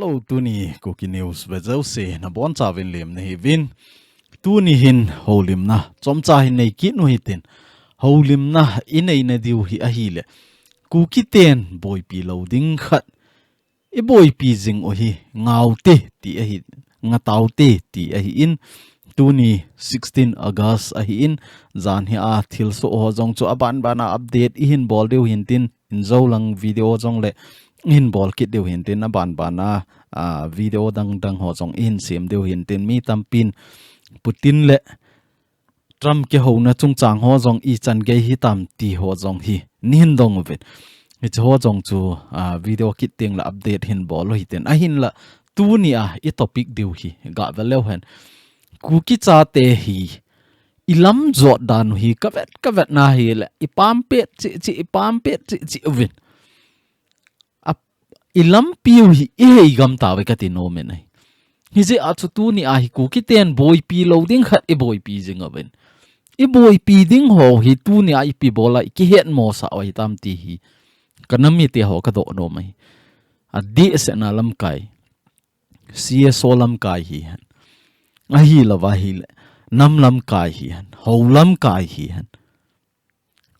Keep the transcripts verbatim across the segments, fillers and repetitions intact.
Hello, tuni Kuki News vejouse nabonchauvin lemna hiuvin. Tuni hin houlimna chomcha hin neikit u hitin. Houlimna inei nadiu hi ahile, Kuki ten boipi lou ding khat iboipi jing u hi ngaute ti ahi, ngataute ti ahin. Tuni sixteen August ahin, jan hi a thilsoh ho jong chu aban bana update ihin bol diu hintin, injoulang video jong le ihin bol kit diu hintin, aban bana, a, video dangdang ho jong ihin sem diu hintin, mi tampin Putin le Trump kihouna chungchang ho jong ichan gei hitam ti ho jong hi neihin dong uvin. Hiche ho jong chu, a, video kit teng le update hin bol u hitin. Ahinla, tuni a i topic diu hi gave leu hen, Kuki chate hi ilam jot dan u hi kavet kavet na hile, ipam pet cheh cheh, ipam pet cheh cheh uvin. A, ilampiu hi ihei gam tauve kati nom in ahi. Hijeh a chu tuni a hi Kuki ten boipi lou ding khat iboipi jing uvin. Iboipi ding ho hi tuni a ipi bola ikihet mosah u hitam ti hi kanam mite ho kadoh nom ahi. Adehset na lamkai, C S O lamkai hihen, ahilouva hile nam lamkai hihen, hou lamkai hihen,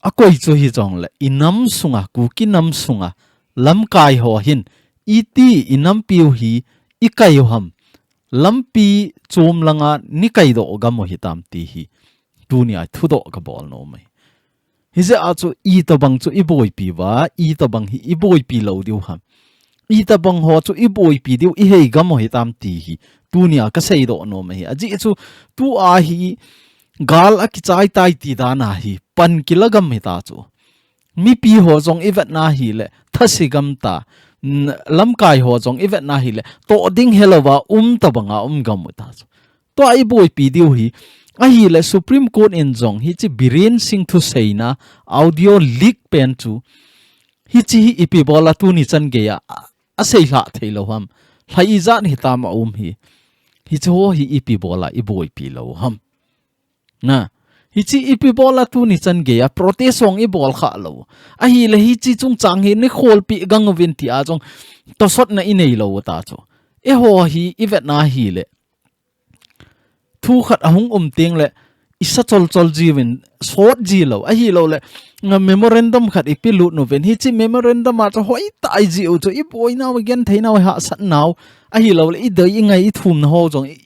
akoi chu hijongle, inam sunga, Kuki nam sunga lamkai ho hin iti inampiu hi ikai u ham, lampi chom langa neikaidoh gam u hitam ti hi tuni a thudoh kabol nom ahi. Hijeh a chu itobang chu iboipi uva, itobang hi iboipi lou diu ham, itobang ho chu iboipi diu ihei gam u hitam ti hi tuni a kaseidoh nom ahi. Ajeh chu tua hi gal akichai tai ti dan a hi pan kila gam hita chu. Mipi ho jong ivet na hile thase gam ta, n-, lamkai ho jong ivet na hile toh ding helouva um tobanga um gam u ta chu. Tua iboipi diu hi ahile Supreme Court in jong hiche Biren Singh thuseina audio leak pen chu hiche hi ipi bola tuni chan geiya a, aseilhah theilou ham, lha ijat hitam aum hi. Hiche ho hi ipi bola iboipi lou ham. Na, hiche ipi bola tuni chan geiya protest jong ibol kha lou. Ahile hiche chungchang hi neikholpeh gang uvin tia jong tosotna inei lou ta chu. Eiho hi ivet na hile thu khat ahung um teng le isa chol chol jiuvin sot ji lou. Ahiloule, nga memorandum khat ipelut uvin, hiche memorandum a chu hoitah iji u chu, iboinau, igentheinau, ihahsatnau, ahiloule idei ingai ithumna ho jong i,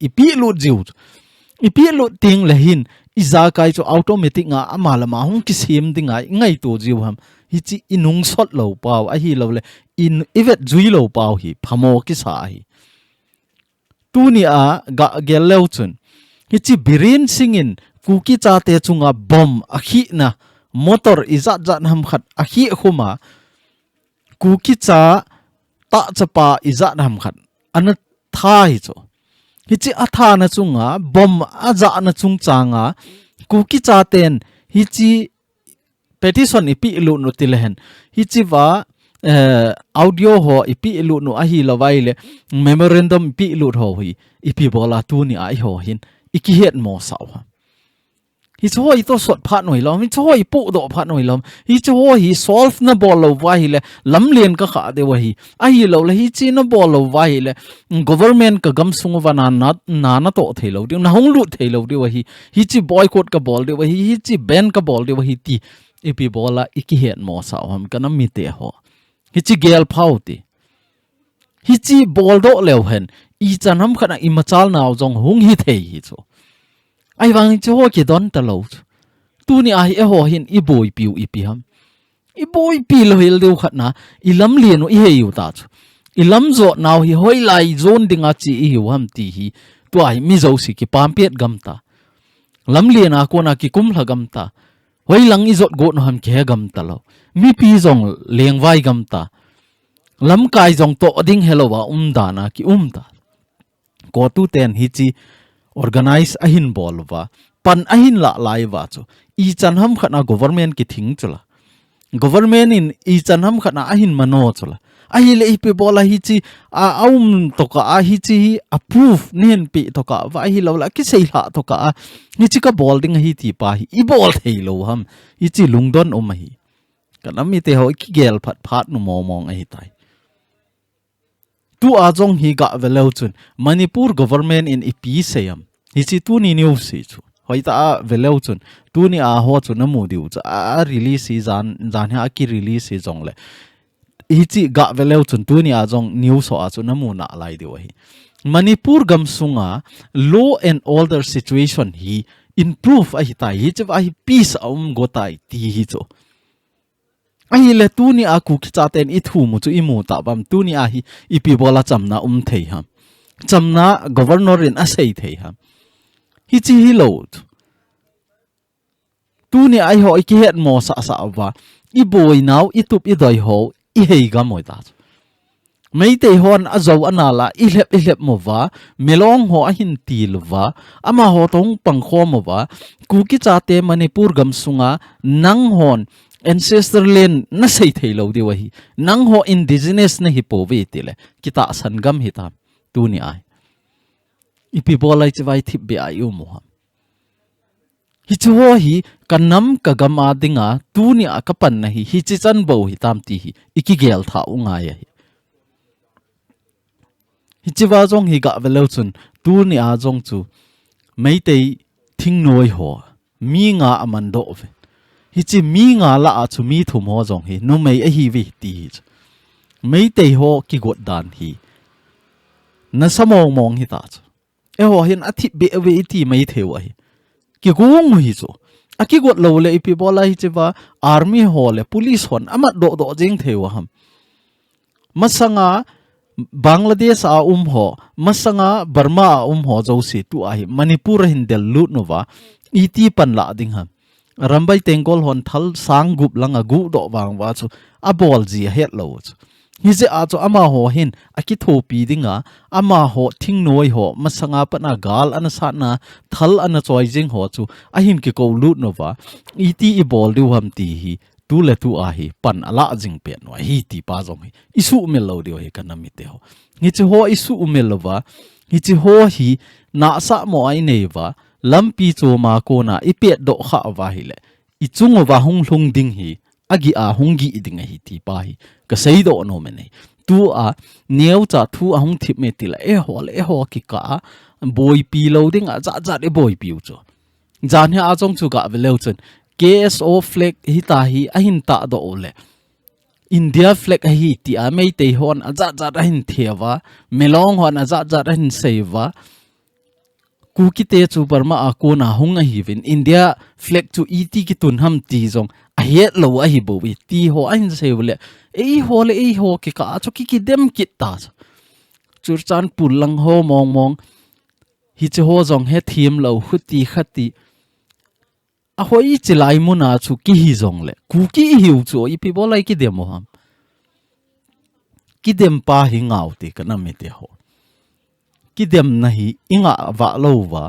ipelut jiu chu. Ipelut teng le hin ijakai chu automatic a ama le ama hung kisem dinga ingaito jiu ham. Hiche inungsot lou pau ahiloule in, ivet jui lou pau hi phamo kisa ahi. Tuni a gagel leu chun, hiche Biren Singh in Kuki chate chunga bomb akhihna, motor ijat jat ham khat akhih khum a, Kuki cha tahchapa ijat ham khat ana tha hi chu. Hiche athana chunga, bomb ajahna chungchanga, Kuki chaten hiche petition ipelut u tile hen, hichea, eh, audio ho ipelut u ahilouva ile memorandum ipelut ho hi ipi bola tuni a eiho hin ikihet mosah u ham. Hiche ho itosot phat u hilou ham, hiche ho ipohdoh phat u hilou ham, hiche ho hi solve nabol louva hile lamlen kakha diu ahi. Ahiloule hiche nabol louva hile government kagamsung uva na, na, na, natoh theilou diu, nahung lut theilou diu ahi. Hiche boycott kabol diu ahi, hiche ban kabol diu ahi ti ipi bola ikihet mosah u ham kanam mite ho. Hiche gel phau te. Hiche boldoh leu hen, ichan ham khat a imachalnau jong hung hithei hi chu. Ahivangin hiche ho kidon talou chu. Tuni a hi eiho hin iboipiu ipi ham. Iboipi louhel diu khat na, ilamlen u ihei u ta chu. Ilam jotnau hi hoilai jon dinga che ihiu ham ti hi, tua hi mi jouse kipampet gam ta. Lamlen a kona kikumlha gam ta. Hoilang ijot got u ham kihe gam talou. Mipi jong lengvai gam ta. Lamkai jong toh ding helouva umdan a kium ta. CoTU ten hiche organize ahin bol uva, pan ahin lah lai uva chu, ichan ham khat a government kithing chula, government in ichan ham khat a ahin mano chula, ahile ipi bola hiche a, aum tokah a hiche hi approve neihin peh tokah uva, ahiloule akiseilhah tokah a hiche kabol ding ahi ti pa hi ibol theilou ham? Hiche lungdon um ahi. Kanam mite ho ikigel phat phat u mong mong ahitai. Tua jong hi gah ve leu chun, Manipur government in ipi sei am. Hichi tuni news hi chu. Hoitah a ve leu chun, tuni a ho chu namu diu chu. A release hi jan, jan hi a ki release hi jong le. Hichi gah ve leu chun, tuni a jong news ho a chu namu nalai diu ahi. Manipur gam sunga law and order situation hi improve ahi tai. Hichi va hi peace a um go tai ti hi chu. Ahile tuni a Kuki chaten i thum u chu i mu ta vam, tuni a hi ipi bola chamna um thei ham. Chamna governor in a sei thei ham. Hichi hi lo. Tuni a i ho i kihet mo sa sa va. I boi nau, i tup i doi ho, i hei gam oi ta. Meitei hon a zo a nala, i hlep, i hlep mo va, Milong ho a hin til va, ama ho tong pang kho mo va, Kuki chate Manipur gam sunga, nang hon, ancestor land na sei thei lo diu ahi, nang ho indigenous na hi po ve ti le, kita san gam hi ta, tuni ai. Ipi bolai chi vai thip be ai u mo ha. Hichi ho hi ka nam ka gam a dinga tuni a ka panna hi, hichi chan bo hi tam ti hi, i kigel tha u ngai ahi. Hichi va jong hi gah ve leu chun, tuni a jong chu, Meitei thingnoi ho, mi nga a man doh ve. Hichi mi nga la a chu mi thum ho jong hi, numei ahi ve ti hi chu. Meitei ho kigot dan hi, nasa mong mong hi ta chu. Eiho hin a thip be ve i ti mai thei u ahi. Kigong u hi chu. A kigot lo le ipi bola hichi va army ho le police hon a mat doh doh jing thei u ham. Masanga Bangladesh a um ho, masanga Burma a um ho jouse tu ahi. Manipur a hin del lut nu va, i ti pan la ding ham. Rambai Tenggol hon thal sang gup langa gu doh vang va chu a bol ji a het lo chu. Hijeh a chu ama ho hin a kithopi dinga, ama ho thingnoi ho, masanga pana gal ana satna, thal ana choi jing ho chu a hin kiko lut nu va, i ti i bol diu ham ti hi, tu le tu a hi, pan a la jing pet nu ahi ti pa jong hi, i suhmil lo diu hi ka nam mite ho. Hichi ho i suhmil lo va, hichi ho hi, nasa mo a i nei va, lampi chom a kona i pet doh kha va hi le, i chung uva hung lhung ding hi, a gih a hung gih ding ahi ti pa hi, ka sei doh nom e nei. Tu a, neo cha thu a hung thip me ti la, eiho le eiho kikah a, boipi lo ding a, jat jat i boipi u chu. Jan hi a jong chu gah ve leu chun, K S O flag hi ta hi, a hin ta doh u le. India flag ahi ti a, Meitei hon a jat jat a hin thei va, Milong hon a jat jat a hin sei va, Kuki te chu Burma a kona hung ahi vin, India flag chu i ti kitun ham ti jong a het lo ahi bo i ti ho a hin sei u le, ei ho le ei ho kikah a chu ki kidem kit ta chu. Churachandpur lang ho mong mong, hichi ho jong he thim lo, huti khati. A hoi chi lai muna chu kihi jong le, Kuki i hiu chu ipi bolai kidem u ham. Kidem pa hi ngau ti ka nam mite ho. Kidem na hi i nga va lo va.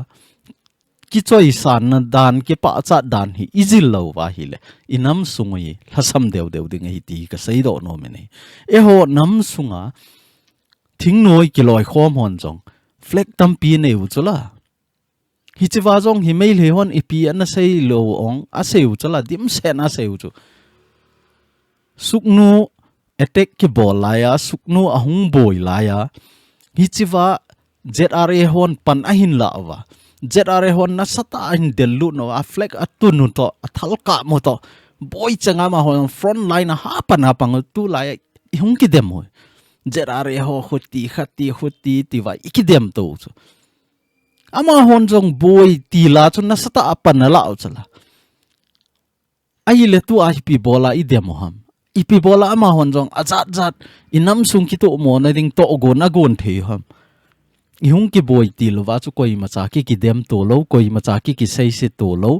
Kichoi san na dan, kipachat dan hi i jil lo va hi le. I nam sung u hi lhasam deu deu ding ahi ti ka sei doh nom e nei. Eiho nam sunga thingnoi kiloi khom hon jong. Flag tampi nei u chu la. Hichi va jong hi Meitei hon ipi ana sei lo ong, a sei u chu la, dimset na sei u chu. Sugnu attack kibol lai a, Sugnu a hung boi lai a. Hichi va Z R A hon pan a hin la va. Z R A hon nasatah a hin del lut nu a, flag a tun u to, a thal kap u to. Boi chang a ama hon front line a ha pan a pang u tu lai a i hung kidem u. Z R A ho khuti khati khuti ti va i kidem to u chu. Ama hon jong boi ti la chu nasatah a pan a la u chu la. Ahi le tu a ipi bola i dem u ham. Ipi bola ama hon jong a jat jat i nam sung kitoh mo na ding toh gon a gon thei u ham. I hung kiboi ti lo va chu koima cha ki kidem to lo, koima cha ki kisei se to lo.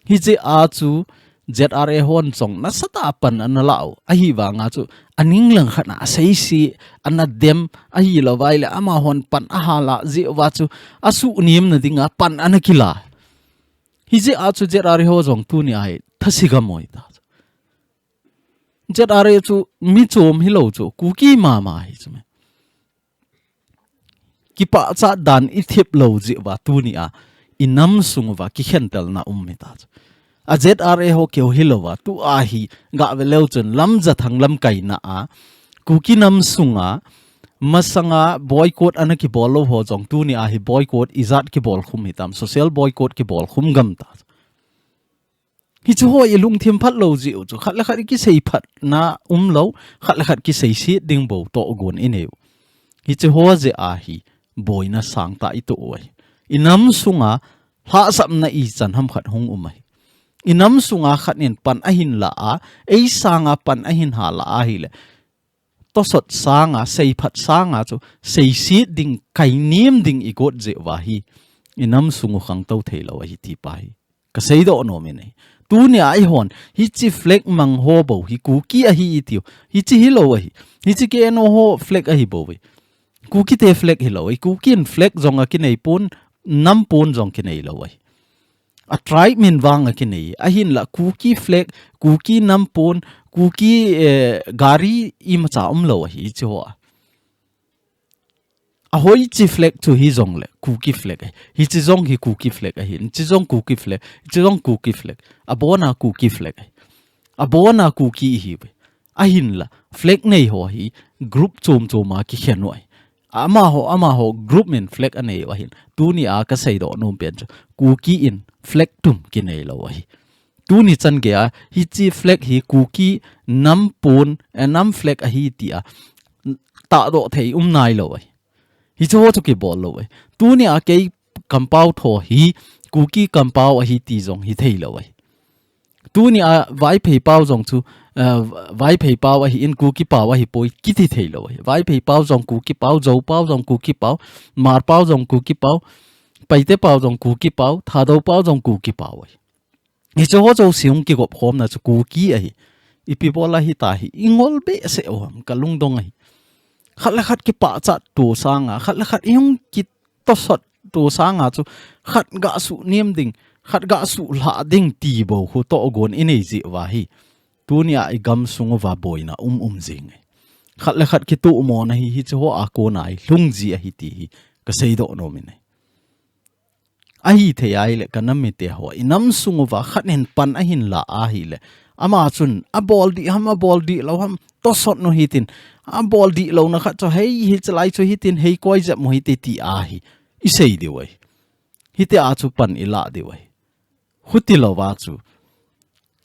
Hijeh a chu Z R A hon jong nasatah a pan ana la u. Ahi vang a chu a ning lang khat na a sei se ana dem ahi lo vai le ama hon pan a ha la jeh va chu a suh nim na ding a pan ana kila. Hijeh a chu Z R A ho jong tuni a hi thasi gam u hi ta. Z R A chu mi chom hi lo chu, Kuki mama hi chu me. Kipachat dan i thip lo jeh va tuni a, i nam sung va kikhentelna um hi ta chu. A Z R A ho keu hi lo va, tu a hi gah ve leu chun lamjathang lamkaina a, Kuki nam sunga, masanga boycott ana kibol lou ho jong tuni a hi boycott ijat kibol khum hitam, social boycott kibol khum gam ta. Hichu ho i lungthim phat lou jiu chu, khat le khat i kisei phat na um lou, khat le khat kisei sit ding bou toh gon i neiu. Hichu ho jeh a hi boina sang ta i toh u ahi. I nam sunga lhahsamna ichan ham khat hung um ahi. I nam sunga khat in pan ahin la a, ei sanga pan ahin ha la ahile, tosot sanga, seiphat sanga chu, seisit ding, kainem ding i got jeh uva hi, i nam sung u khangtou thei lou ahi ti pa hi ka seidoh nom in ahi. Tuni a i hon, hichi flag mang ho bou hi Kuki ahi i tiu. Hichi hi lou ahi. Hichi K N O ho flag ahi bou ahi. Kuki te flag hi lou ahi. Kuki in flag jong a kinei pon, nam pon jong kinei lou ahi. A tribe min vang a kinei. Ahin la Kuki flag, Kuki nam pon, Kuki, eh, gari imacha um lou ahi hichi ho a. A hoichi flag chu hi jong le, Kuki flag ahi. Hichi jong hi Kuki flag ahi. Hichi jong Kuki flag. Hichi jong Kuki flag. A bona Kuki flag ahi. A bona Kuki hi ve. Ahin la, flag nei ho hi group chom chom a kikhen u ahi. Amaho, amaho group min flag anei u ahin. Tuni a ka seidoh nom pen chu. Kuki in flag tum kinei lou ahi. Tuni chan gei a, hichi flag hi Kuki nam pon, eh, nam flag ahi ti a, tahdoh thei um nai lou ahi. Hichi ho chu kibol lou ahi. Tuni a kei kampao tho hi, Kuki kampao ahi ti jong hi thei lou ahi. Tuni a Vaiphei pao jong chu, eh, Vaiphei pao ahi in Kuki pao ahi poi kiti thei lou ahi. Vaiphei pao jong Kuki pao, Zou pao jong Kuki pao, Hmar pao jong Kuki pao, Paite pao jong Kuki pao, Thadou pao jong Kuki pao ahi. Hichi ho jouse hung kigop khomna chu Kuki ahi. Ipi bol a hita hi, i ngol behseh u ham ka lungdong ahi. Khat le khat kipachat to sanga, khat le khat i hung kitosot to sanga chu, khat ga sunem ding, khat ga sulha ding ti bou khu toh gon i nei jeh uva hi. Tuni a i gam sung uva boina um um jing ahi. Khat le khat kitoh mona hi, hichi ho a kona i lhung ji ahi ti hi ka seidoh nom in ahi. Ahithei ahile ka nam mite ho, i nam sung uva khat in pan ahin la ahile, ama chun abol dih ham, abol dih lou ham, tosot nu hitin, abol dih louna khat chu hei, hichi lai chu hitin, hei koi jep mo hiti ti ahi, i sei diu ahi. Hiti a chu pan i la diu ahi. Huti louva chu,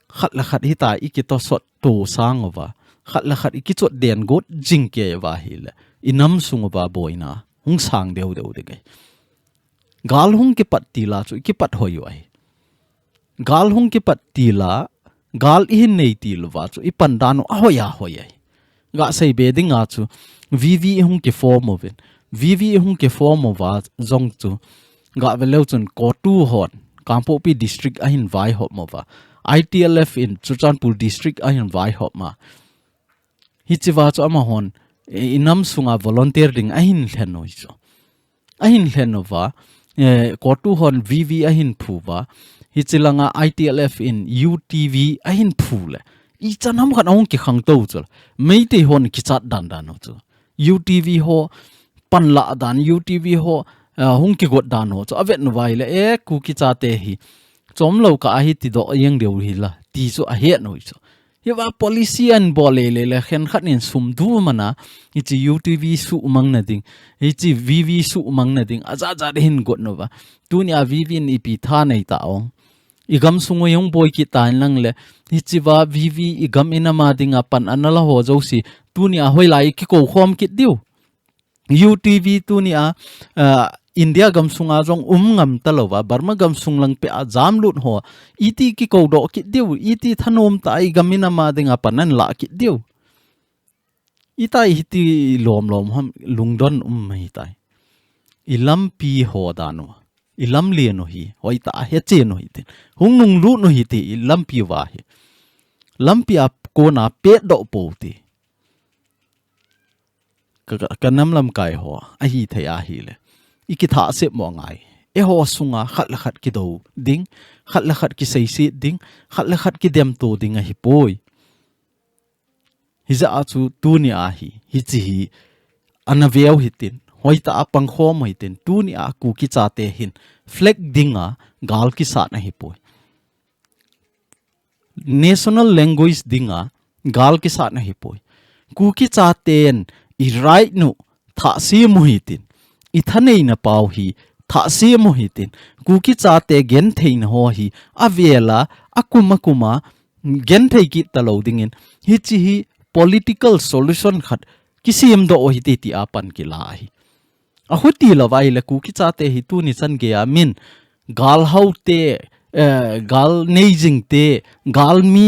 khat le khat hita i kitosot to sang uva, khat le khat i kichot den got jing kei uva ahile, i nam sung uva boina hung sang deu deu ding ahi. Gal hung kipat til a chu i kipat hoi u ahi. Gal hung kipat til a, gal i hin nei til uva chu i pan dan u ahoi ahoi ahi. Ga sei be ding a chu V V i hung kiform uvin. V V i hung kiform uva jong chu ga ve leu chun COTU hon Kangpokpi district ahin vaihop uva. I T L F in Churachandpur district ahin vaihop ma. Hichi va chu amahon, eh, i nam sunga volunteer ding ahin lhen u hi chu. Ahin lhen uva, eh, COTU hon V V ahin phu uva, hichi langa I T L F in U T V ahin phu le. Ichan ham khat ahung kikhangtou chu. Meitei hon kichat dan dan u chu. U T V ho pan la dan, U T V ho, ah, hung kigot dan u chu. Avet uva ahile, eh, Kuki chate hi. Chom lou ka ahi ti doh jeng diu hi la. Ti chu ahet u hi chu. Hiva policy ahin bol le le le khen khat in sum du mana, hichi U T V suhmang na ding, hichi V V suhmang na ding, ajat jat hin got uva. Tuni a V V in ipi tha nei ta ong. I gam sung u hung boi kit ta in lang le, hichi va V V i gam i nam a dinga pan ana la ho jouse, tuni a hoilai kikou khom kit diu. U T V tuni a, ah, India gam sunga jong um ngam ta louva, Burma gam sung lang peh a jam lut ho, iti kikou doh kit diu, iti thanom ta i gam i nam a dinga pan ana la kit diu. Itai hiti lom lom ham lungdon um mai tai. I lampi ho dan u, i lamlen u hi, hoitah a hechen u hitin. Hung nung lut u hiti, i lampi uva hi. Lampi a kona pet doh pou ti. Ka, ka, ka nam lamkai ho, ahithei ahile. I kithah sep mo ngai. Eiho sunga khat le khat kido ding, khat le khat kiseiset ding, khat le khat kidemto ding ahi poi. Hijeh a chu tuni a hi, hichi hi, ana veu hitin, hoitah a pangkhom hitin, tuni a Kuki chate hin, flag dinga gal kisat ahi poi. National language dinga gal kisat ahi poi. Kuki chaten i right nu thah sem u hitin, i thaneina pau hi thah sem u hitin, Kuki chate gentheina ho hi avela, akum akuma genthei kit talou dingin, hiche hi political solution khat kisem doh u hite tia pan kila ahi. Ahuti louva ahile Kuki chate hi tuni chan geiya min gal haute, eh, gal neijing te, gal mi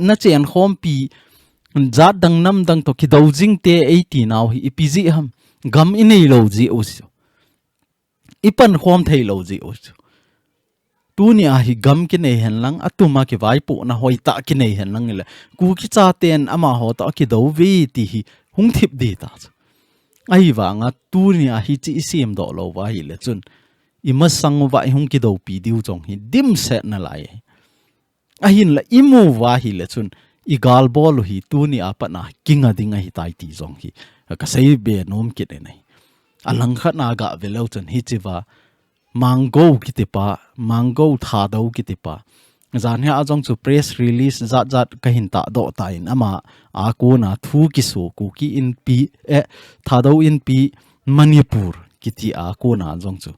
na chen khompi, jat dang nam dang to kidou jing te eiti nau hi ipi jeh ham, gam inei lou jeh u chu. Ipan khom thei lou jeh u chu. Tuni a hi gam kinei hen lang, atuma kivaipohna hoitah kinei hen lang ile, Kuki chaten amaho to akidou uve ti hi hung thip ding ta chu. Ahivanga tuni a hiche isem doh louva ahile chun, imasang uva ihung kidoupi diu jong hi dimset nalai ahi. Ahinla imu uva ahile chun, igal bol u hi tuni a pat a kinga ding ahitai ti jong hi kasei be nom kit in ahi. Alangkhat na gave leu chun hichea Mango kitipa, Mango Thadou kitipa, janhi a jong chu press release jat jat kahin tahdoh tan, ama a kona thu kiso, Kuki Inpi, eh, Thadou Inpi Manipur kiti a kona jong chu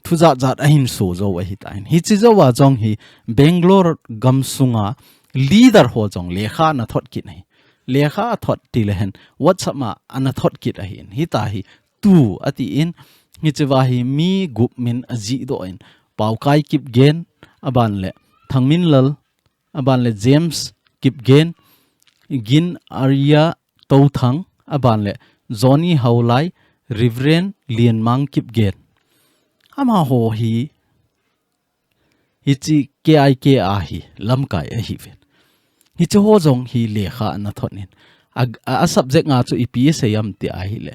thu jat jat ahin so jou ahitan. Hiche jouva jong hi Bangalore gamsunga leader ho jong lekha ana thot kit ahi. Lekha athot tile hen WhatsApp a ana thot kit ahin. Hitia hi tu atin, hichea hi mi gup min ajihdoh in, Paokai Kipgen, aban le Thangminlal, aban le James Kipgen, Gin Arya Touthang, aban le Johnny Haolai, Reverend Lianmang Kipgen. Amaho hi hiche K I K a hi lamkai ahiuvin. Hiche ho jong hi lekha ana thot in. A, a, a subject nga chu ipi asei em ti ahile,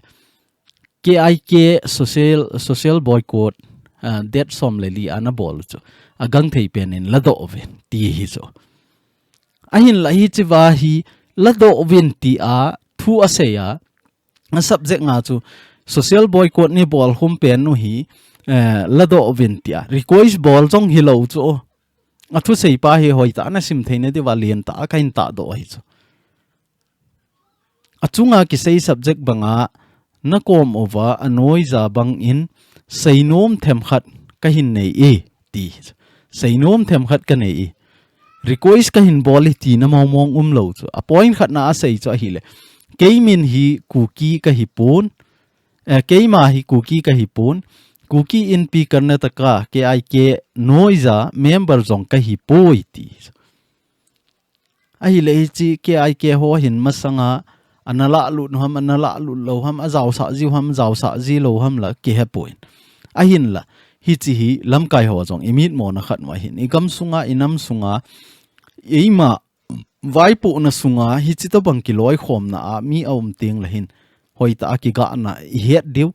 K I K social, social boycott, ah, date som le li ana bol chu, agangthei pen in ladoh uvin ti hi chu. Ahinla hichea hi ladoh uvin tia thu asei a, a subject nga chu social boycott nei bol khum pen u hi, eh, ladoh uvin tia request bol jong hilou chu. Athusei pa hi hoitah a nasim theina diuva lentah a kahin tahdoh ahi chu. Achunga kisei subject banga nakom uva anoija bangin seinom themkhat kahin nei e ti. Seinom themkhat kanei e. Request kahin bol e tina mong mong umlou chu. A point khatna asei chu ahile, keimin hi Kuki kahipon, eh, keima hi Kuki kahipon, Kuki Inpi Karnataka, K I K noija member jong kahipoi ti. Ahile hiche K I K ho hin masanga ana lahlut u ham, ana lahlut lou ham, ajaosah jiu ham, ajaosah jilou ham la kihepon. Ahinla, hiche hi lamkai ho jong imitmona khat u ahin. Igam sunga, inam sunga, eima vaipohna sunga, hiche tobang kiloikhomna a mi aum tengle hin hoitah a kigahna ihet diu,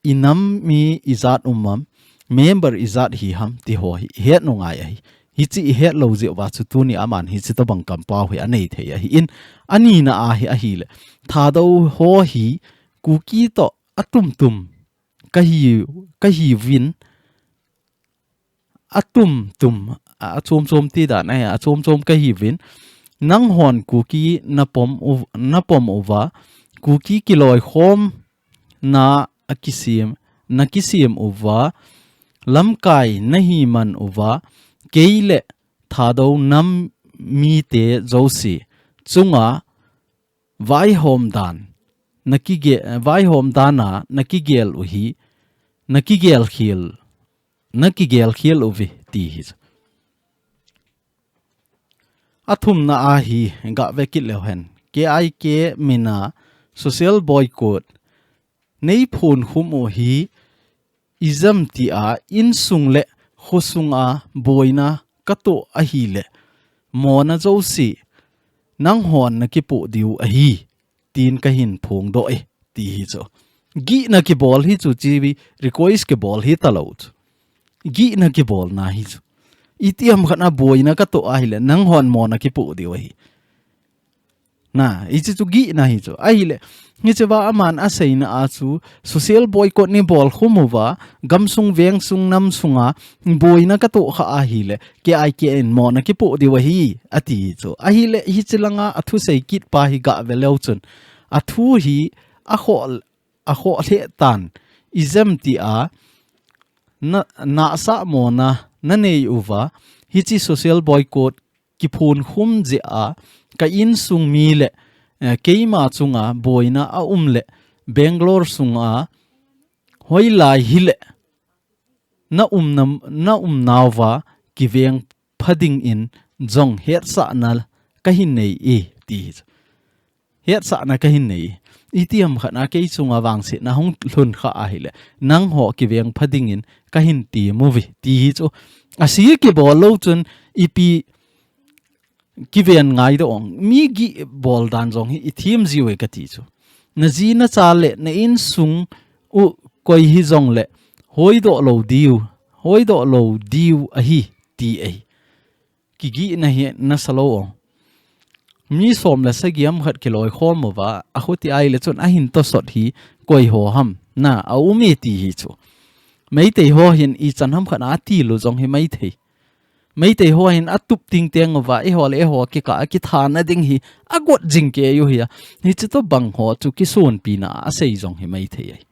inam mi ijat um am, member ijat hi ham ti ho hi ihet u ngai ahi. Hiche ihet lou jeh uva chu tuni a aman hiche tobang kampao hi anei thei ahin, anina a hi ahile, Thadou ho hi Kuki to atumtum kahi, kahiuvin, atumtum, a, achom chom ti dan ahi, achom chom kahiuvin, nanghon Kuki napom u, napom uva, Kuki kiloikhomna akisem, nakisem uva, lamkai nahi man uva, kei le Thadou nam mite jouse chunga vaihom dan, nakige-, vaihom dan a nakigel u hi, nakigel khel, nakigel khel uve ti hi. Athumna a hi gave kit leu hen. K I K mina social boycott nei phon khum u hi, ijat tia insung le khosunga boina katoh ahile, mona jouse nanghon nakipoh diu ahi, tin kahin phongdoh e, ti hi chu. Gihna kibol hi chu, chi request kibol hi talou chu. Gihna kibolna hi chu. Itiham khat a boina katoh ahile, nanghon mona kipoh diu ahi. Na, hiche chu gihna hi chu. Ahile, hichea aman aseina a chu, social boycott nei bol khum uva, gamsung, vengsung, namsunga, boina katoh kha ahile, K I K in mona kipoh diu ahi, ati chu. Ahile, hiche langa athusei kit pa hi gave leu chun, athu hi, akhol, akhoh lheh tan, ijeh ham tia, na, nasa mona, nanei uva, hiche social boycott, kiphun khum jeh a, ka insung mi le, eh, keima chunga boina aum le, Bangalore sunga, hoilai hile, na umna, na umnauva, kiveng pha dingin, jong hetsahna kahin nei e, ti. Hetsahna kahin nei. Itiham khat a kei chunga vangsetna hung lhun kha ahile, nangho kiveng pha dingin kahin tem uve, ti hi chu. Ahi kibol lou chun ipi kiven ngai doh ong. Mi gih bol dan jong hi ithem jiu e kati chu. Naji nacha le na insung u koi hijongle, hoidoh lou diu, hoidoh lou diu ahi, ti ahi. Kigihna hi nasa lou ong. Mi som le sagi ham khat kiloikhom uva, akhuti ahile chun ahin tosot hi koi ho ham, na, aum e ti hi chu. Meitei ho hin ichan ham khat a atilu jong hi maithei. Meitei ho hin atup tingteng uva, eiho le eiho kikah a kithana ding hi agot jing kei u hi a. Hiche tobang ho chu kisonpina a asei jong hi maithei ahi.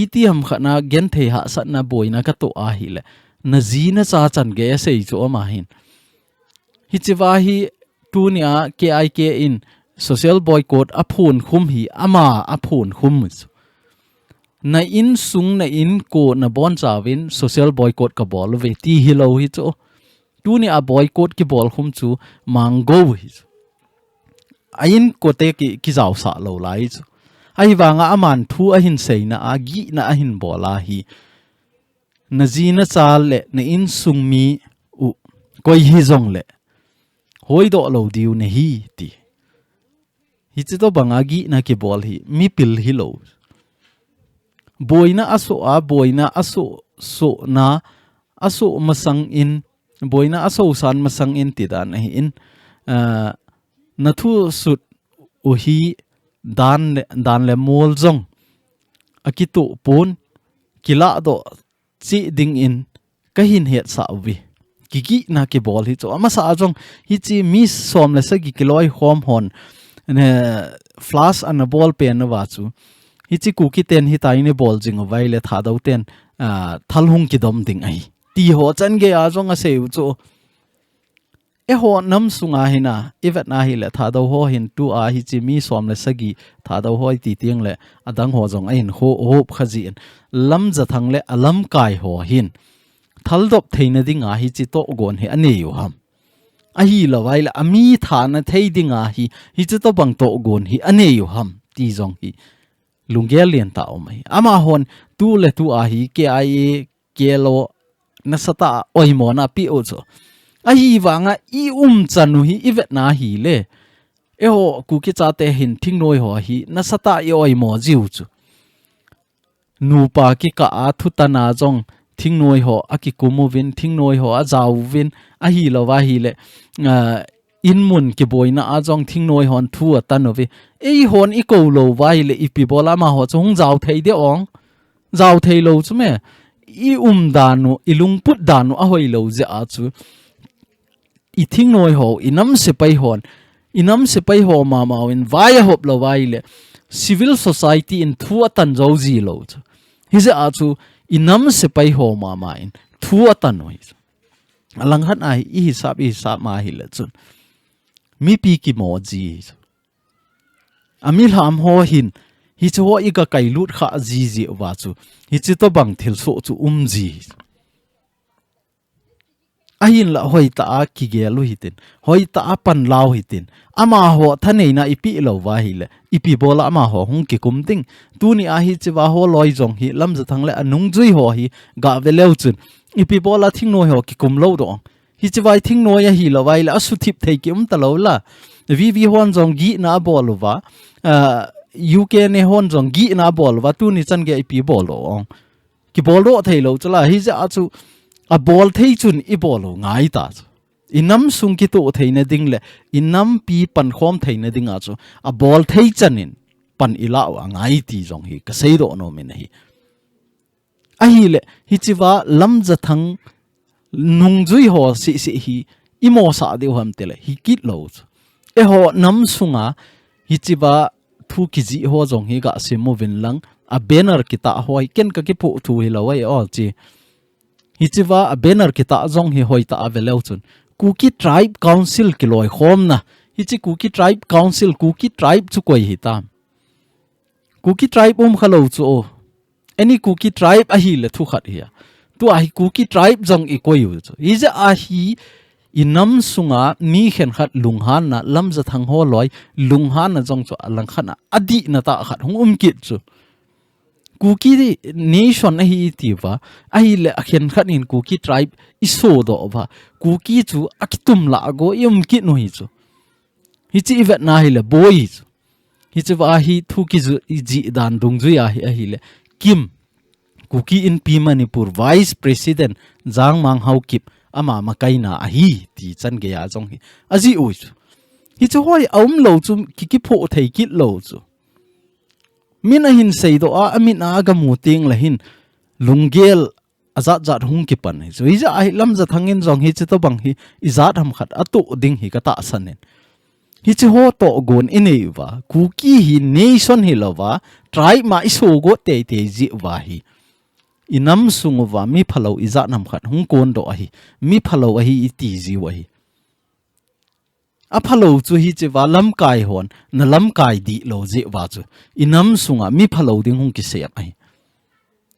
Itiham khat a genthei hahsatna boina katoh ahile, naji nacha chan gei asei chu ama hin. Hichea hi tunia K I K in social boycott aphun khum hi, ama aphun khum chu. Na insung, na inko, nabonchauvin social boycott kabol uve ti hilou hi chu. Tunia boycott kibol khum chu mangou hi chu. A inkote ki, kijaosah lou lai chu. Ahivanga aman thu ahin seina a, gihna ahin bol a hi. Naji nacha le na insung mi u koi hijongle, hoidoh lou diu nahi ti. Hiche tobanga gihna kibol hi, mipil hilou. Boina asoh a, boina asoh, sohna, asoh masangin, boina asohsan masangin ti dan ahin, ah, nathu sut u hi dan le, dan le mol jong akitoh pon, kiladoh cheh dingin kahin hetsah uve. Kigihna kibol hi chu. Amasa a jong hiche mi som le sagi kiloikhom hon, ne, flash ana bol pen uva chu. Hiche Kuki ten hitia ana bol jing uva ahile Thadou ten, ah, thal hung kidom ding ahi. Ti ho chan gei a jong asei u chu. Eiho nam sunga hina, ivet na hile Thadou ho hin tua hiche mi som le sagi Thadou ho iti teng le adang ho jong ahin ho, hop kha jin. Lamjathang le alamkai ho hin thaldop theina dinga hiche tohgon hi anei u ham. Ahilou ahile ami thana thei dinga hi, hiche tobang tohgon hi anei u ham ti jong hi lunggel lentah um ahi. Amahon tu le tua hi K I A, K L O nasatah a oimona apeh u chu. Ahivanga i umchan u hi ivet na hile, eiho Kuki chate hin thingnoi ho hi nasatah a i oimo jiu chu. Nupa kikah a thutan a jong thingnoi ho akikum uvin, thingnoi ho ajao uvin, ahilou ahile, ah, inmun kiboina a jong thingnoi hon thu atan uve. Eihon ikou lou uva ahile ipi bol a amaho chu hung jao thei ding ong. Jao thei lou chu me. I umdan u, i lungput dan u ahoilou jeh a chu. I thingnoi ho, i nam sepai hon, i nam sepai ho mama uvin vai ahop lou uva ahile, civil society in thu atan jou ji lou chu. Hijeh a chu, i nam sepai ho mama in thu atan u hi chu. Alang khat a hi, i hisap, i hisap ma ahile chun. Mipi kimo ji hi chu. Amilham ho hin, hiche ho i kakailut kha jiji uva chu. Hiche tobang thilsoh chu um ji hi chu. Ahinla hoitah a kigel u hitin, hoitah a panla u hitin, amaho thaneina i peh lou uva ahile, ipi bol a amaho hung kikum ding. Tunia hichea ho loi jong hi, Lamjathang le anungjui ho hi, gave leu chun, ipi bol a thingnoi ho kikum lou ding. Hichea thingnoi ahilou uva ahile, asuthip thei kium talou la. V V hon jong gihna abol uva, ah, U K ne hon jong gihna abol uva, tuni chan gei a ipi bol ding. Kibol doh thei lou chu la, hijeh a chu abol thei chun i bol u ngai ta chu. I nam sung kitoh theina ding le i nampi pankhom theina dinga chu abol thei chan in pan i la u angai ti jong hi kasei doh nom in ahi. Ahile, hichea Lamjathang nungjui ho seh seh hi i mosah diu ham tile, hi kit lou chu. Eiho nam sunga hichea thu kijih ho jong hi gasim uvin lang, a banner kitah ho hi ken kakiphuh thu hilou ahi o chi. Hichea a banner kitah jong hi hoitah a veleu chun, Kuki Tribe Council kiloikhomna. Hiche Kuki Tribe Council, Kuki Tribe chu koi hitam? Kuki Tribe umkhalou chu o. Any Kuki Tribe ahile thukhat hi a. Tua hi Kuki Tribe jong ikoi u chu. Hijeh a hi inam sunga mi khenkhat lunghanna, Lamjathang holoi lunghanna jong chu alangkhat a, adihnatah khat hung um kit chu. Kuki Nation ahi itiuva, ahile akhenkhat in Kuki Tribe isodoh uva, Kuki chu akitum lah a go ium kit u hi chu. Hiche ivetna hile boi chu. Hichea hi thu kijih dan dungjuia hi ahile, KIM, Kuki Inpi Manipur Vice President Jangmang Haokip, ama makaina ahi ti chan geiya jong hi ajih u chu. Hiche ho hi aumlou chu, ki, kiphuh thei kitlou chu. Min ahin seidoh a, amin a agamu tengle hin lunggel ajatjat hung kipan hi chu. Hijeh a hi Lamjathang in jong hiche tobang hi ijat hamkhat atoh ding hi katahsan in. Hiche ho tohgon inei uva, Kuki hi nation hilouva, tribe ma isogot teitei jeh uva hi, inam sung uva mi phalou ijat hamkhat hung kondoh ahi, mi phalou ahi iti jiu ahi. Aphalou chu hichea lamkai hon nalamkai dihlou jeh uva chu, inam sunga mi phalou ding hung kisem ahi.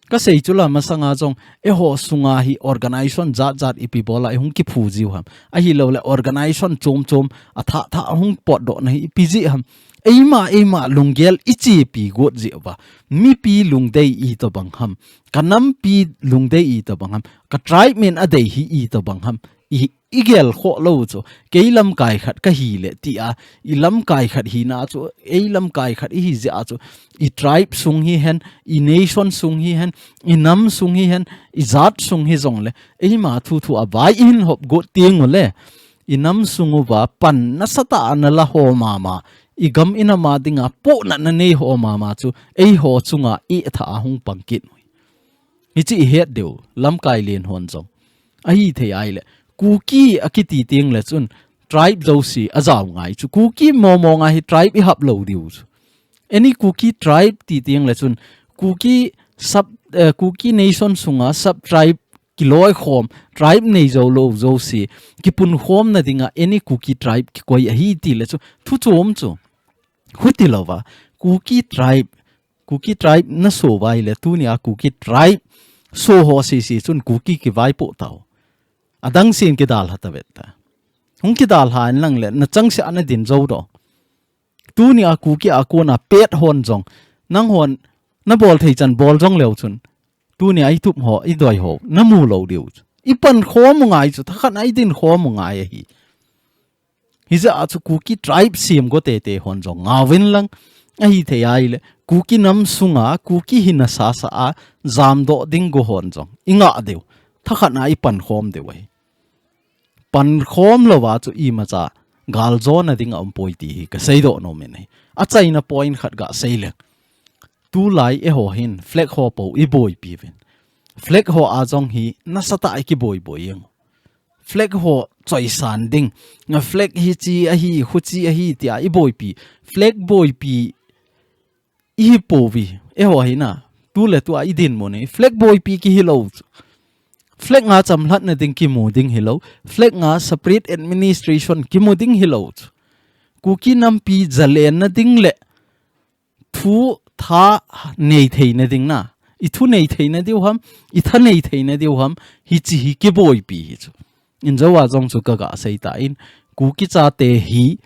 Kasei chu la masanga jong, eiho sunga hi organization jatjat ipi bola ihung kiphu jiu ham, ahilouleh organization chomchom athah thah ahung potdohna hi ipi jeh ham? Eima, eima lunggel ichepi got jeh uva, mipi lungdei itobang ham, kanampi lungdei itobang ham, ka tribe min adei hi itobang ham, i, igel khoh lou chu. Kei lamkai khat kahile tia, ilamkai khat hina chu, eilamkai khat ihi jeh a chu, i tribe sung hihen, i nation sung hihen, inam sung hihen, ijat sung hijongle, eima thuthu a vai ihin hopgot tengule, inam sung uva pan nasatah a nala ho mama, igam inam a dinga pohnatna nei ho mama chu, eiho chunga ihetthah a hung pang kit u hi. Hiche ihet diu, lamkai len hon jong. Ahithei ahile, Kuki akiti tengle chun, tribe jouse ajao ngai chu. Kuki momo nga hi tribe ihap lou diu chu. Any Kuki Tribe ti tengle chun, Kuki sub, eh, Kuki Nation sunga sub tribe kiloikhom, tribe neijou lou jouse kipunkhomna dinga any Kuki Tribe kikoi ahi tile chu, thu chom chu. Hutilouva, Kuki Tribe, Kuki Tribe naso uva ahile, tunia Kuki Tribe so ho sese chun Kuki kivaipoh tau. Adangsen kidalha tave ta. Hung kidalha in langle, nachangseh a nadin jou doh. Tunia Kuki a kona pet hon jong, nanghon nabol thei chan bol jongleu chun, tunia itup ho, idoi ho namu lou diu chu. Ipankhom u ngai chu, thakhat a idinkhom u ngai ahi. Hijeh a chu Kuki Tribe semgo teitei hon jong ngaovin lang, ahithei ahile, Kuki nam sunga Kuki hina sasa a jamdoh ding go hon jong ingah diu, thakhat a ipankhom diu ahi. Pankhom louva chu imacha galjona ding aumpoi ti hi kaseidoh nom in ahi. Achaina point khat gasei leng, tulai eiho hin flag ho pou iboipi uvin, flag ho a jong hi nasatah a ikiboiboi jeng u. Flag ho choisan ding, nga flag hiche ahi, huche ahi tia iboipi, flag boipi ihi pouve, eiho hina, tuletua idinmun hi flag boipi kihilou chu. Flag nga chamlhatna ding kimu ding hilou, flag nga separate administration kimu ding hilou chu. Kuki nampi jalenna ding le thu tha neitheina ding na, ithu neitheina diu ham, itha neitheina diu ham, hiche hi kiboipi hi chu. Injouva jong chu kagasei tan, Kuki chate hi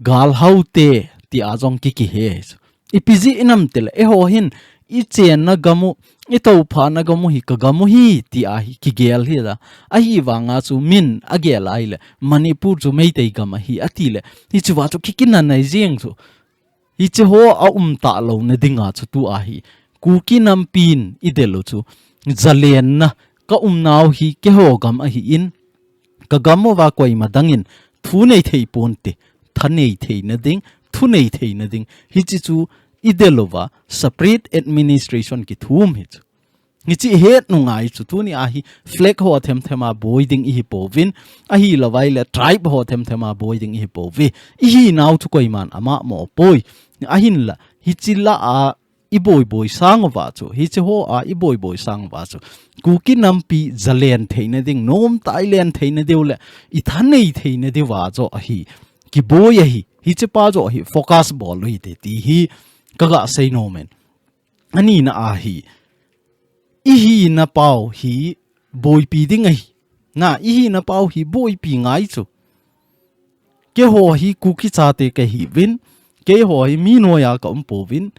galhaote tia jong kikihe chu. Ipi jeh inam tile, eiho hin ichenna gam u, itouphana gam u hi kagam u hi tia hi kigel hila. Ahivanga chu min agel ahile, Manipur chu Meitei gam ahi atile, hichea chu kikinanai jeng chu. Hiche ho aumtah louna dinga chu tua hi Kuki nampin idel u chu, jalenna, kaumnau hi keiho gam ahin, kagam uva koima dangin thu neithei ponte, tha neitheina ding, thu neitheina ding, hiche chu idel uva separate administration kithum hi chu. Hichi het nungai chu, tuni a hi flag ho themthem a boi ding ihi pouvin, ahi lovai le tribe ho themthem a boi ding ihi pouve. Ihi nau chu koiman ama mo poi. Ahinla, hichi la a i boi boi sang uva chu, hichi ho a i boi boi sang uva chu, Kuki nampi zalen theina ding, nom tai len theina diu le, i thanei theina diu va chu ahi. Kiboi ahi, hichi pa chu ahi, focus bol u hite ti hi, ka ga sei nom in. Ani na ahi. Ihi na pau hi boipi ding ahi. Na, ihi na pau hi boipi ngai chu. Keiho hi Kuki chate kahiuvin, keiho hi mi noiya ka um pouvin,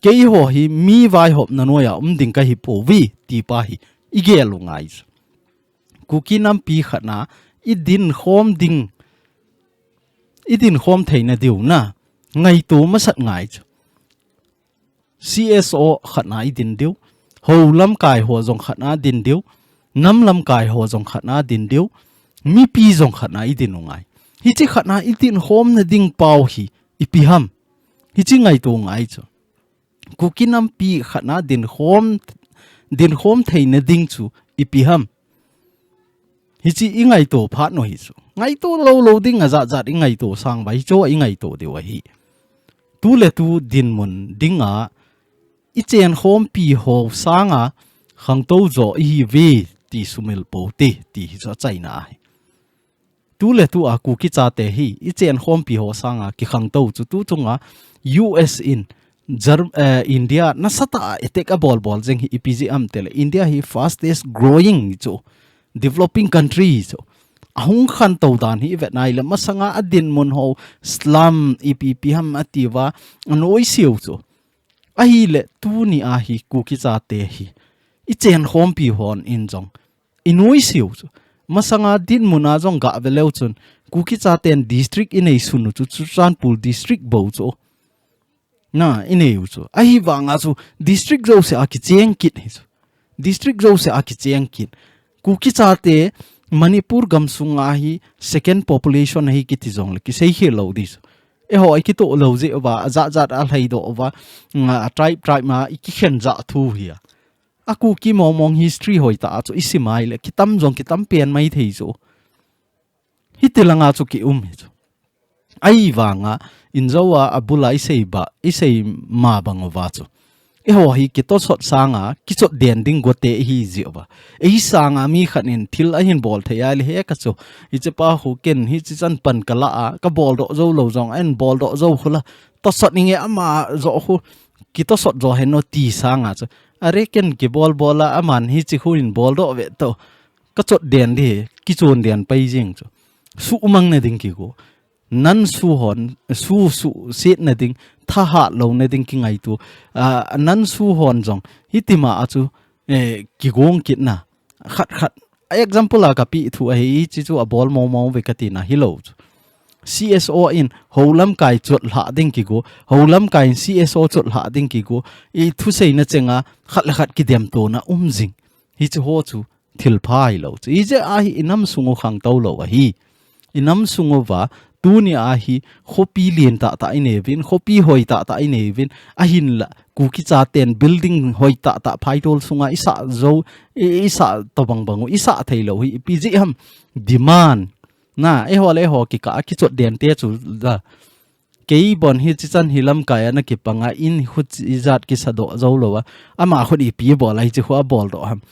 keiho hi mi vaihopna noiya um ding kahi pouve, ti pa hi i gel u ngai chu. Kuki nampi khat na i din khom ding, i din khom theina diu na, ngaito masat ngai chu. C S O khat na i din diu, ho lamkai ho jong khat na din diu, nam lamkai ho jong khat na din diu, mipi jong khat na i din u ngai. Hichi khat na i din khom na ding pau hi ipi ham. Hichi ngaito ngai chu. Kuki nampi khat na din khom, din khom theina ding chu ipi ham. Hichi i ngaito phat u hi chu. Ngaito lou lou ding a jat jat i ngaito sang uva hichu i ngaito diu ahi. Tu le tu dinmun ding a i chen khompi ho sanga khangtou jo ihiuve ti sumil pou te ti hi chu achaina ahi. Tu le tu a Kuki chate hi i chen khompi ho sanga kikhangtou chu tu chunga U S in Ger-, eh, India nasatah a attack a bol bol jeng hi ipi jeh ham tile India hi fastest growing chu, developing country chu. Ahung khantou dan hi i vet nai le masanga a dinmun ho slum ipi ipi ham ati uva a noise u chu. Ahile tuni a hi Kuki chate hi i chen khompi hon in jong i noise u chu. Masanga dinmun a jong ga ve leu chun Kuki chaten district i nei sun u chu Churachandpur district bou chu. Na, i nei u chu. Ahivanga chu district jouse a kicheng kit hi chu. District jouse a kicheng kit. Kuki chate Manipur gam sunga hi second population ahi kiti jongle kisei khel lou di chu. Eiho i kitoh lou jeh uva, a jat jat a lhaidoh uva, nga, a tribe tribe ma i kikhen jah thu hi a. A Kuki mong mong history hoitah a chu i sim a ile kitam jong kitam pen mai thei chu. Hiti langa chu ki um hi chu. Ahivanga, injo a, a bul a i sei ba, i sei ma bang uva chu. Eiho hi kitosot sanga, kichot den ding gote ihi jeh uva. Ei sanga mi khat in thil ahin bol thei a ile he ka chu. Hiche pa khu ken hichi chan pan ka la a, ka bol doh jou lou jong, ahin bol doh jou khu la. Tosot inge ama jo khu, kitosot jo hen o ti sanga chu. Are ken kibol bol a, aman hichi khu in bol doh ve to. Ka chot den di, kichon den pai jing chu. Suhmang na ding kigo. Nan su hon, su, su, sit na ding, thahat lou na ding kingaito. Ah, nan su hon jong, hitima a chu, eh, kigong kit na. Khat khat. A example a ka pi thu ahi, hichi chu a bol mo mo ve ka ti na hilou chu. C S O in, ho lamkai chot hlah ding kigo, ho lamkai in C S O chot hlah ding kigo, i thusei na chenga, khat le khat kidem to na um jing. Hichi ho chu, thil pha hilou chu. Ijeh a hi i nam sung u khangtou lou ahi. I nam sung uva, tuni a hi, khopi lien tah tah i nei uvin, khopi hoi tah tah i nei uvin, ahinla, Kuki chaten building hoi tah tah phaitol sunga i sah jou, i, i sah to bang bang u, i sah thei lou hi, ipi jeh ham demand. Na, eiho le eiho kikah a kichot den te chu la. Kei bon hichi chan hi lamkai a na kipanga in hichi jat kisa doh jou lou a. Ama khut ipi bol a hichi khu a bol doh ham.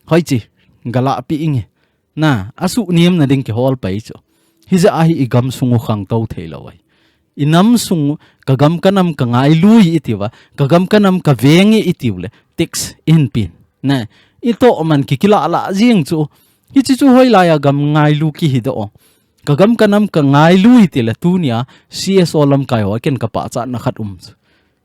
Hoichi, gala pi inge. Na, a suhnem na ding kihol pai chu. Hijeh a hi i gam sung u khangtou thei lou ahi. I nam sung u, ka gam ka nam ka ngailu i ti uva, ka gam ka nam ka veng i ti u le, tax in pin. Na, i toh man ki kila la jing chu. Hichi chu hoilai a gam ngailu kihi doh. Ka gam ka nam ka ngailu i ti le tuni a C S O lamkai ho ken ka pachat na khat um chu.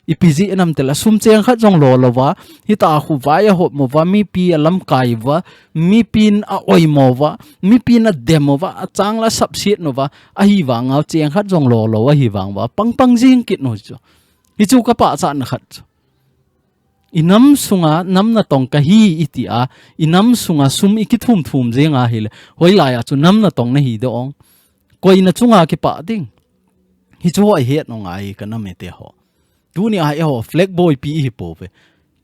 Ipi jeh ham ti le sum cheng khat jong lo lou va, hita khu vai a hop mo va, mipi a lamkai va, mipin a oi mo va, mipin a dem mo va, a chang la sapsiat no va, ahivanga cheng khat jong lo lou, ahivang va, pang pang jing kit no chu. Hichu ka pachat na khat chu. I nam sunga, nam natong ka hi i ti a, i nam sunga sum i kithum thum jeng a hi le, hoilai a chu nam natong na hi doh ong. Koi na chunga kipah ding. Hichu ho i het nung ai ka nam e te ho. Tuni a eiho flag boipi ihi pouve.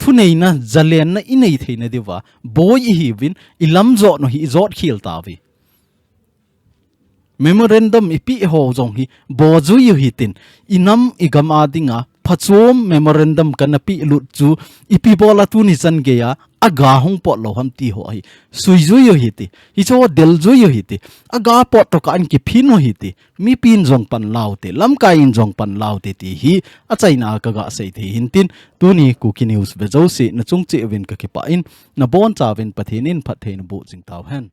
thuneina, zalenna inei theina diuva, boi ihiuvin, ilamjot u hi ijot khel tauve. Memorandum ipeh ho jong hi bojui u hitin, inam igam a dinga phachom memorandum kana pehlut chu ipi bola tuni chan geiya aga hung pot lou ham ti ho hi suijui u hite. Hicheho deljui u hite. Aga pot tokah in kiphin u hite. Mipin jong pan laute, lamkai in jong pan laute ti hi achaina a kaga sei thei hintin, tuni Kuki News ve jouse nachung cheh uvin kakipah in, nabonchauvin Pathen in phatthei naboh jing tauhen.